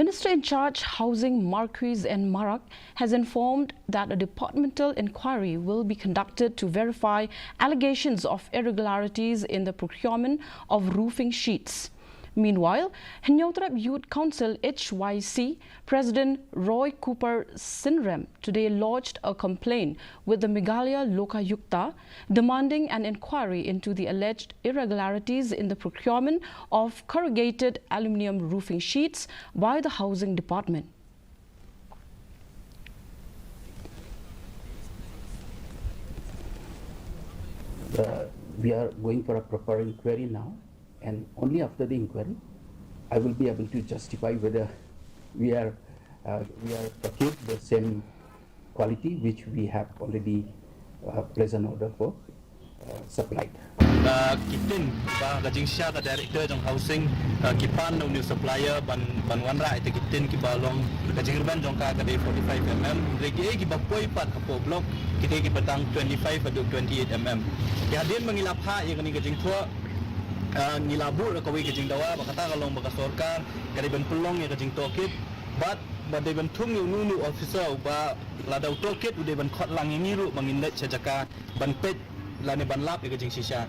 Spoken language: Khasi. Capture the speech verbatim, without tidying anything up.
Minister in charge Housing Marcuise N Marak has informed that a departmental inquiry will be conducted to verify allegations of irregularities in the procurement of roofing sheets. Meanwhile, Hynñiewtrep Youth Council H Y C President Roy Cooper Synrem today lodged a complaint with the Meghalaya Lokayukta demanding an inquiry into the alleged irregularities in the procurement of corrugated aluminium roofing sheets by the Housing Department. Uh, we are going for a proper inquiry now, and only after the inquiry, I will be able to justify whether we are uh, we are procured the same quality which we have already uh, placed an order for uh, supplied. Uh, ki tin ba ka jingshisha ka director jong housing uh, ki pan na u new supplier ban ban wanrah ïa ki tin ki ba long ka jingrben jong ka ka dei forty-five mm, hynrei ki ei ki ba poi pat hapoh block ki dei ki ba tang twenty-five haduh twenty-eight mm. Ki hadien ba ngi la phah ïa kane ka jingthoh uh, ngi la buh ïa kawei ka jingdawa ba kata ka long ba ka sorkar ka dei ban pynlong ïa ka jingtohkit bad ba dei ban thung ïa uno uno u officer uba lada u tohkit u dei ban khot lang ïa ngi ruh ba ngin leit sha jaka ban peit lane ban lap ïa ka jingshisha.